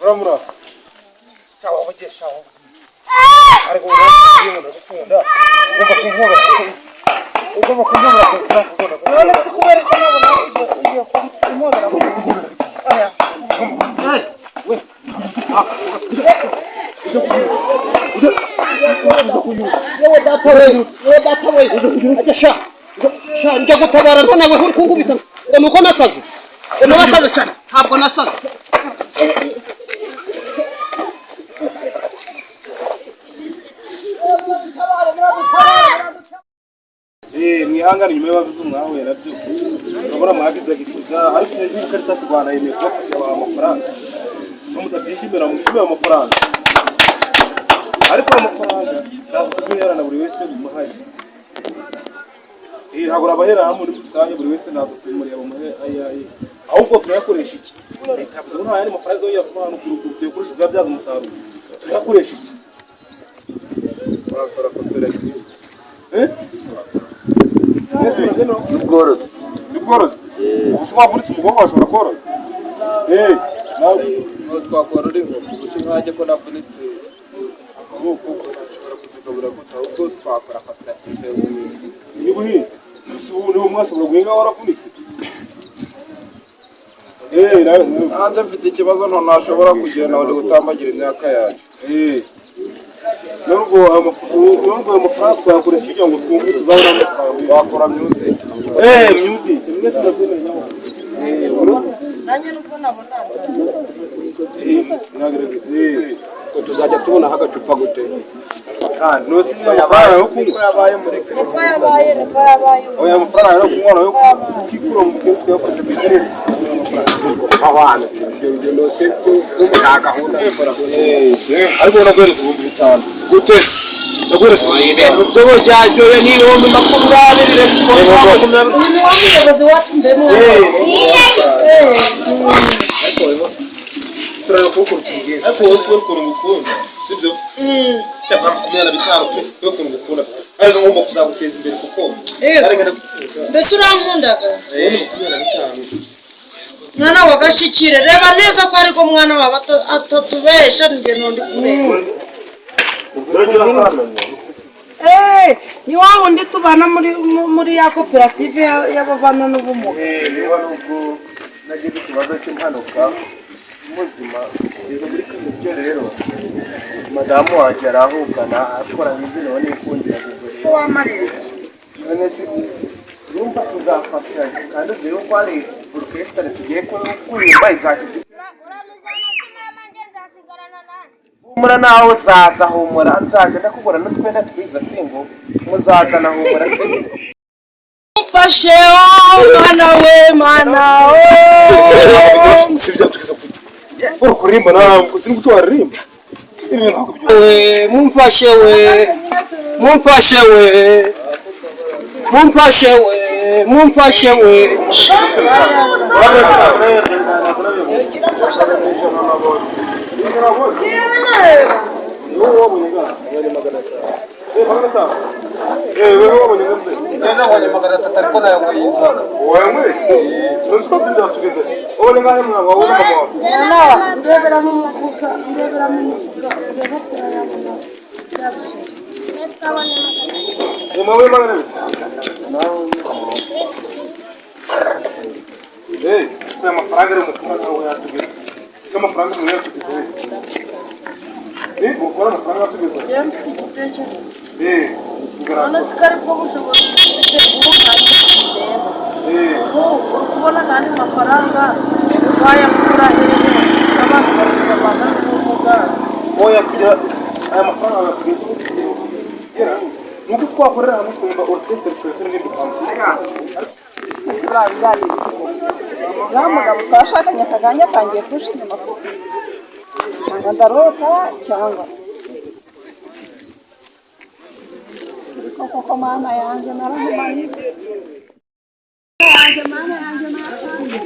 Uramura. Shaho bagiye shaho. Ariko ndagukunda. Ugomba kunkobera. Ugomba kunkobera kunkobera. None se kubera ko nabona ugiye kumpobera? Oya. Yewe data we, yewe data we, ajya sha sha, njya gutabara none we uri kunkubita ngo nuko nasaze, ngo nasaze sha, ntabwo nasaze. Mwihangane nyuma y'ababizi mwahuye nabyo, urabona mwagize gisida, ariko ubu Caritas Rwanda yemeye kubafasha baha amafaranga. So mutabyishimira, mwishimira amafaranga, ariko ayo mafaranga ndaza kuguherana buri wese bimuhaye. Ntabwo nabahera hamwe muri rusange, buri wese ndaza kumureba muhe ayaye. Ahubwo turayakoresha iki? Leta yavuze ko nta yandi mafaranga azongera kuba hano ku rugo, tuyabyaza umusaruro. Turayakoresha iki? Wakora koperative. Eh? Mwese murabyemera? Y'ubworozi. Y'ubworozi. Ubu se wavunitse umugongo washobora korora? Nawe Twakorora inkoko gusa, nkanjye ko navunitse amaboko, ubwo nashobora kuzigabura gute? Ahubwo twakora koperative y'ubuhinzi. Y'ubuhinzi. Ese ubu niba mwashobora guhinga waravunitse? Nawe. Nanjye mfite ikibazo, none ntashobora kugenda, ngo ndi gutambagira imyaka yanjye. Nubwo ayo mafaranga twayakoresha kugira ngo twumve tuzabona amafaranga. Wakora music. Music. Mwese ndabyemera nyawo. Nanjye nubwo nabona nzara. Ntagaragara. Ngo tuzajya tubonaho agacupa gute? Kandi no si amafaranga yo kunywa. Yabaye mureke. Niko yabaye, niko yabaye. Oya, amafaranga yo kunywa yo kikura mu bukene, tuyakoresha business. Abana ibyo byose nta gahunda. Ariko ndaguhereza 5000. Gute? Ndaguhereza 5000. By'ubujyajyoye ni 20,000 resipo. Uyu ni wa muyobozi wacu mbe mwana. Turareba kuwukora ukuntu, ariko wowe kubera ukuntu ngukunda, sibyo? Cyangwa 25 pe, kubera ukuntu ngukunda, ariko ngomba kuzaguteza imbere kuko ariko ndagukunda. Mbese urankundaga? Ni 25. Mwana wa Gashikire, reba neza ko ariko mwana wawe atatubesha, njye ntundi kureba. Ni wa wundi tubana muri ya koperative y'ababana n'ubumuga. Niba nubwo nagize ikibazo cy'impanuka muzima bityo rero madamu wanjye arahukana akora nk'izi, none nikundira kugura. Ko wamarira iki? None se urumva tuzafashanya, kandi uzi yuko hari orchestre tugiye kuririmba izajya Uramuzana se mama, njye nzasigarana nande? Humura, nawe uzaza, humura, nzaje ndakugura n'utwenda twiza, singo muzazana, humura se. Mfashe oh mwana we, mwana oh. Si byatugeza ku uri kuririmba nawe sinzi guco waririmba ibi bintu ntabwo byo. We mumfashe, we mumfashe, we mumfashe, we mumfashe, we. Nabonye 300 ariko nayanyweye inzoga. Wayanyweye? Ntuzi ko byatugeze. Wowe ngahe mwana wawe na mama wawe? Mwana, ndebera mu mufuka, ndebera mu mufuka, urebe ko urayabona yabishije. Twabonye 200. Ni mama 200. Aya mafaranga ari mukuru nawe yatugeze. Si amafaranga umuntu yatugeze. Mukora amafaranga yatugeze. Njyewe mfite igitekerezo. Ngaragara. None se ko aribwo bushobozi dufite ubu kandi ndeba ubu uri kubona kandi mafaranga wayakura hehe abantu babana n'ubumuga? Oya, kugira aya mafaranga yatugeze ubu kugera nuko twakorera hamwe twumva orchestre tukaba turirimba. Uriya mugabo twashakanye akaganya atangiye kurusha inyuma koko, cyangwa ndarota, cyangwa ariko koko mana yanjye naramumanyi yanjye, mana yanjye naramumanyi.